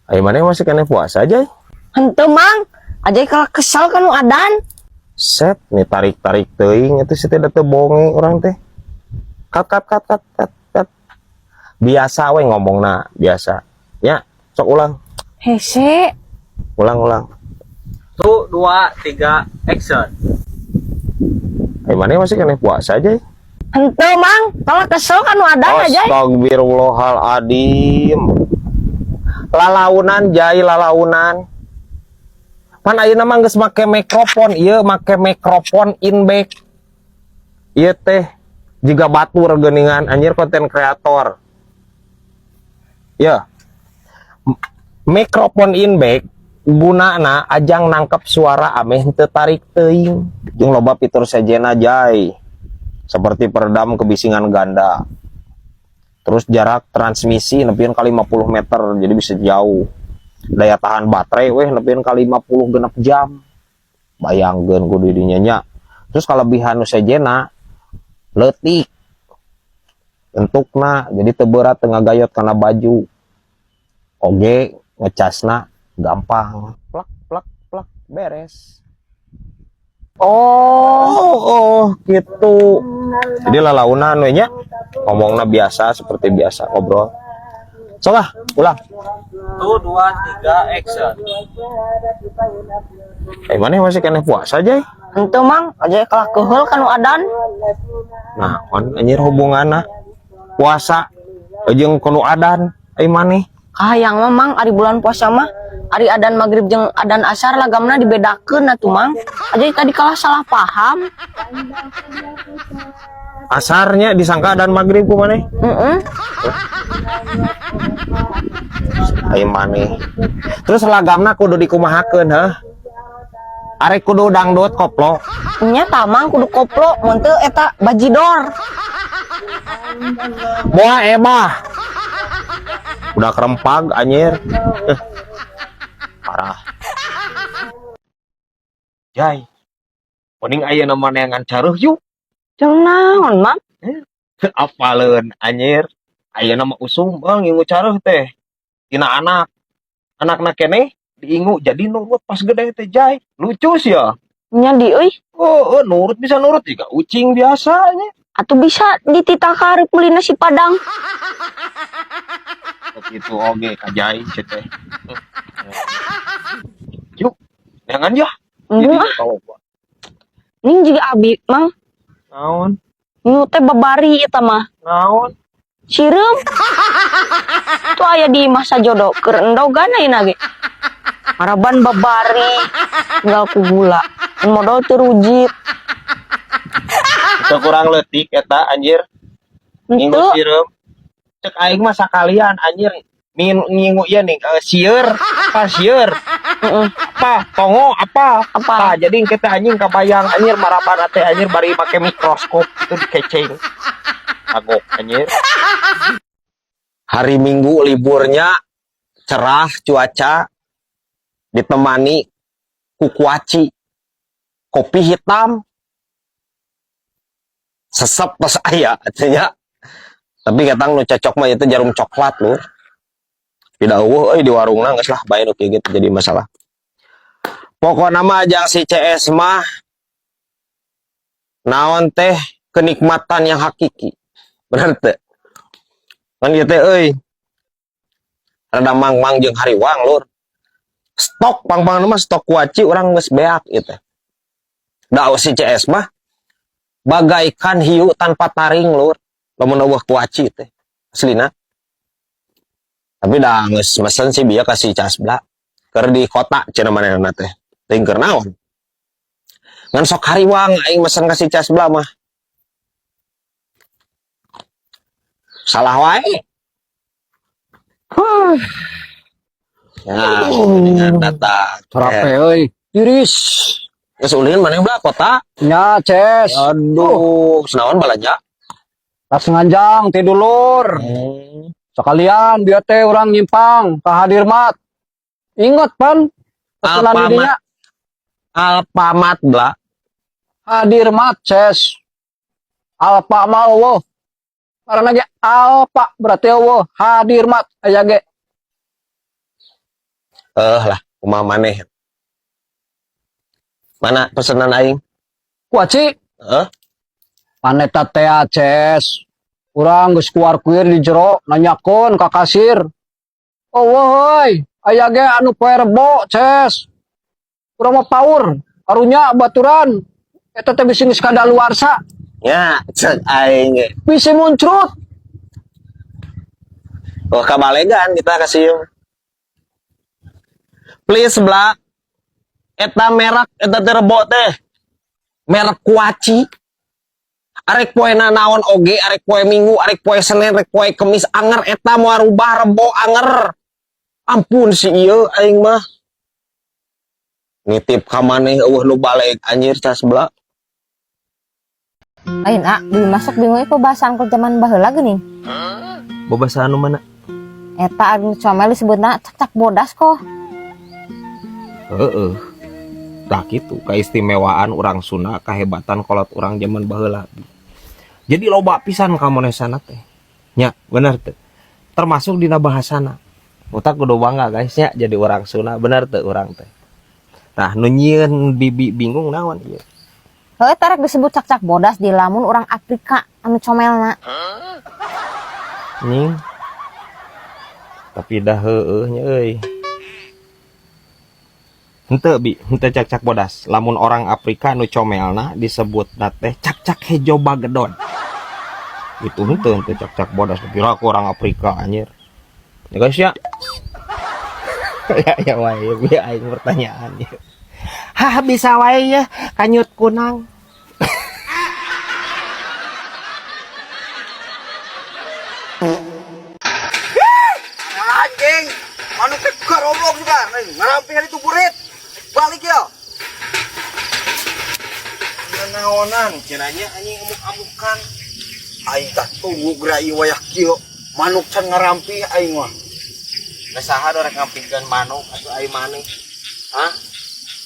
Ayo, maneh masih keneh puasa aja? Henteu, Mang. Ajay kalah kesal ka nu adan. Set nih, tarik-tarik teuing itu sih, tidak teu bonge urang teh. Cut, cut, cut, cut, cut, cut. Biasa we ngomongna, biasa. Ya, sok ulang. Hese. Ulang, ulang. Satu, dua, tiga, action. Ayo, maneh masih keneh puasa aja? Henteu, Mang. Kalah kesel ka nu adan, Ajay. Astagfirullahaladzim. Lalaunan, Jai, lalaunan. Pan ayeuna mah geus make mikrofon, ieu make mikrofon inback. Ieu teh jiga batur geuningan, anjir, konten kreator. Ya. Mikrofon inback gunana ajang nangkep suara ameh teu tarik teuing. Jeung loba fitur sejena, Jai. Seperti peredam kebisingan ganda. Terus jarak transmisi nepikeun ka 50 meter, jadi bisa jauh. Daya tahan baterai weh nepikeun ka 56 jam. Bayangkeun ku didinya nya. Terus kelebihan nu sejena, leutik bentukna, jadi teu berat, teu ngagayot kana baju. Oge ngecasna gampang. Plak plak plak, beres. Oh. Oh, gitu. Jadi lalaunan we nya, ngomongna biasa, seperti biasa ngobrol. Sok ah, ulang. Satu, dua, tiga, action. Eh, maneh masih keneh puasa, Jai? Henteu, Mang. Ajay kalah keheul ka nu adan. Nah, on anjir hubunganna puasa jeung ka nu adan, ai maneh? Kahayang mah, Mang, ari bulan puasa mah ari adan maghrib jeung adan asar lagamna dibedakeun atuh, Mang. Ajay tadi kalah salah paham. Asarnya disangka adan maghrib ku maneh? Heeh. Ai maneh. Terus lagamna kudu dikumahakeun, heuh? Arek kudu dangdut koplo? Nya tah, Mang, kudu koplo, mun teu eta bajidor. Moal ebah. Udah kerempag, anjir. Eh, parah. Jai. Mending ayeuna mah neangan careuh yuk. Jeung naon, Mang? Apaleun, anjir. Ayeuna mah usum bang ngingu careuh teh. Tina anak. Anakna keneh diingu, jadi nurut pas gede teh, Jai. Lucu sih ya. Nya di euy. Oh, nurut, bisa nurut juga ucing biasanya. Atuh bisa dititah ka hareup meuli nasi padang. Itu oge kajai sih teh. Yuk, jangan ya. Embung ah, Kalau ning juga abi, Mang. Naon? Nu teh babari eta mah. Naon? Sireum. Tuh aya di masa jodoh keur endogan ayeuna ge. Maraban babari tinggal ku gula. Modal teu rujit. Itu kurang leutik eta, anjir. Ngingu Henteu. Sireum. Cek aing mah sakalian, anjir. Ngingu ieu nih, sieur, apa sieur? Heeh. Apa? Tongo apa? Apa? Tah, jadi kita anjing kabayang, anjir, maraban teh, anjir, bari make mikroskop itu dikeceng. Kagok, anjir. Hari Minggu liburnya, cerah cuaca, ditemani ku kuaci kopi hitam sesep pas aya nya, tapi katang nu cocok mah itu jarum coklat, lur. Tidak euweuh euy di warungna. Geus lah, bae nu kieu gitu jadi masalah. Pokokna mah ajang si CS mah naon teh, kenikmatan yang hakiki, bener teh kan gitu euy. Rada mang-mang jeung hariwang, lur. Stok pang-pang mah stok kuaci urang geus beak gitu. Da si CS mah bagaikan hiu tanpa taring, lur, lamun euweuh kuaci teh aslina. Tapi dah geus mesen sih bieu ka si Casbla, keur di kota cenah manehna teh. Teuing keur naon, ngan sok hariwang aing mesen ka si Casbla mah. Salah wae. Huh. Ya, dengan datang. Sarape euy. Tiris. Geus ulin maneh belah kota? Nya, Ces. Aduh, senawan balanja? Tas nganjang ti dulur. Sekalian dia teh urang nyimpang ka Hadirmat. Ingat pan pesanan Alfamart. Didinya. Alfamart bla. Hadirmat, Ces. Alfa mah euweuh. Karena ge Alfa berarti euweuh. Hadirmat aya ge. Eh lah, kumaha maneh. Mana pesanan aing? Kuaci, Eh? Paneta teh, Ces. Urang geus kuar-kuir di jero nanyakeun ka kasir. Oh woi, aya ge anu poe Rebo, Ces. Urang mah paur, karunya baturan. Eta teh bisi geus kadaluarsa, Ya, cek aing ge. Bisi muncrut. Oh, kabalegan kita kasih yuk. Please bla. Eta merek eta teh Rebo teh. Merek kuaci. Arek poe naon oge, arek poe Minggu, arek poe Senin, arek poe Kemis, anger eta moal rubah Rebo anger. Ampun si ieu aing mah. Nitip ka maneh euweuh nu balik anjir cas bla. Lain ah, belum masuk bingung ieu bahasan ku zaman baheula geuning. Babasaan nu mana? Eta anu comel disebutna cak-cak bodas kok. Heeh. Tah kitu keistimewaan urang Sunda, kehebatan kolot urang zaman baheula. Jadi loba pisan kamonesana teh. Nya, bener teh. Termasuk dina bahasana. Otak kudu bangga guys nya jadi orang Sunda, bener teh urang teh. Nah, nu nyieun bibi bingung naon ieu? Heuh, eta rek disebut cak-cak bodas di lamun orang Afrika anu comelna. Nying. Tapi dah heueuh nya euy. Henteu bi, henteu cak-cak bodas. Lamun orang Afrika nu comelna disebutna teh cak-cak hejo bagedon. Itu henteu henteu cak-cak bodas. Tapi aku orang Afrika anjir. Ya guys ya. Ya ya wae bi aing pertanyaan ya. Hah, bisa wae ya kanyut kunang. Anjing, manuk teh goblok juga. Ngarampih itu burit. Balik ya. Naonan Kiranya anjing amuk-amukan. Aing tah tunggu geura ieu wayah kieu. Manuk can ngarampih aing mah. Geus saha rek ngampihkeun manuk atuh aing maneh. Hah?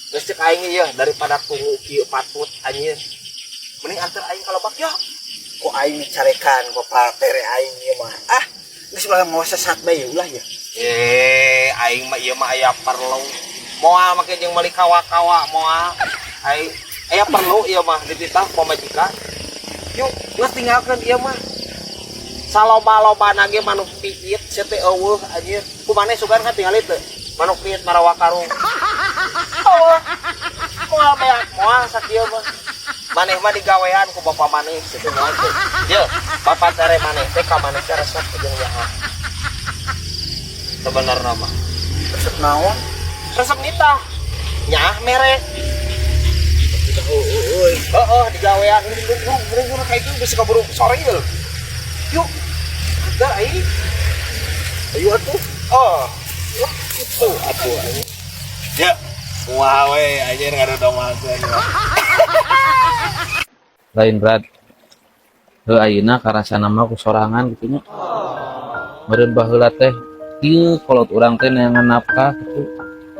Geus cek aing ieu daripada tunggu kieu patut anjir. Mending anter aing ka lebak ya. Ku aing dicarekan bapak tere aing ieu mah. Ah, geus ulah mau sesat bae ulah ya. Eh, aing mah ieu mah aya perlu. Moal make jeung meuli kawa-kawa moal. Aing aya perlu ieu mah dititah pamajikan. Yuk, geus tinggalkeun ieu mah. Saloba-lobana ge manuk piit sia teh euweuh anjir. Ku maneh sugan ka tingali teu? Manuk piit marawa karung. Oh, moal beak moal sakieu mah. Maneh mah digawean ku bapa maneh situ moal teu. Ye, bapa tere maneh teh ka maneh teh resep jeung nyaah. Sebenarna mah. Resep naon? Resep nitah. Nyaah mere. Heeh, digawean buru buru buru kayak itu bisa keburu sore ieu. Yuk. Agar aing. Ayo atuh. Oh, wah, itu atuh aing. Ya, wah we anjir ngadodomakeun. Lain berat. Heuh, ayeuna karasana mah ku sorangan gitu nya. Meureun baheula teh kieu kolot urang teh neangan nafkah gitu.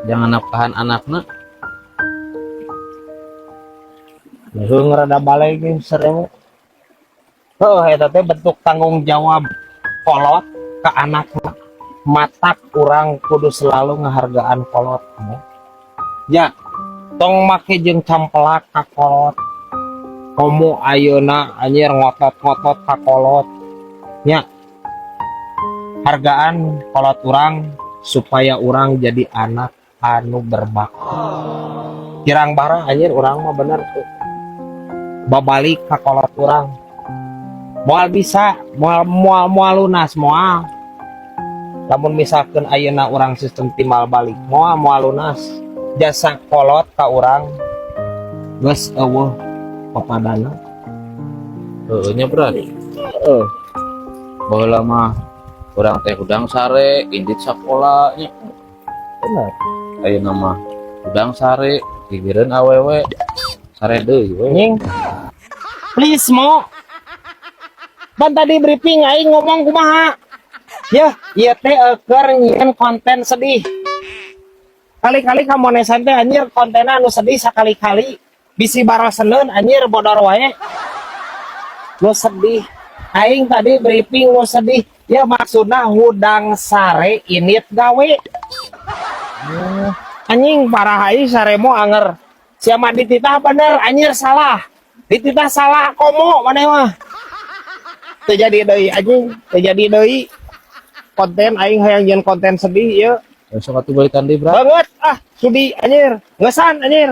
Jangan nafkahan anakna. Heuh, rada balik ge serem. Heuh, eta teh bentuk tanggung jawab kolot ke anak. Matak urang kudu selalu ngehargaan kolot. Ya, tong make jeung campelak ka kolot. Komo ayeuna anjir ngotot-ngotot ka kolot. Nya. Hargaan kolot urang supaya urang jadi anak anu berbakti. Kirang bara anjir urang mah bener tuh. Babalik ka kolot urang. Moal bisa, moal moal moal lunas moal. Lamun misalkan ayeuna urang sistem timbal balik, moal moal lunas. Jasa kolot ka urang geus euweuh papadana. Heueuh nya berat. Heeh. Baheula mah urang teh hudang sare, indit sakola nya. Bener. Ayeuna mah hudang sare, gigireun awewe, sare deui we. Nying. Please mo. Ban tadi briefing aing ngomong kumaha? Ya, ieu teh keur nyieun konten sedih. Kali-kali kamonesan teh anjir kontenna anu sedih sakali-kali bisi baroseneun anjir bodor wae. Nu sedih. Aing tadi briefing nu sedih. Ya maksudna hudang sare init gawe. Anjing, parah ai saremo anger. Sia mah dititah bener, anjir, salah. Dititah salah komo maneh mah. Teu jadi deui, anjing, teu jadi deui. Konten aing hayang jieun konten sedih ieu. Besok atuh balikan deui, Bra. Banget ah, sudi, anjir. Ngeusan, anjir.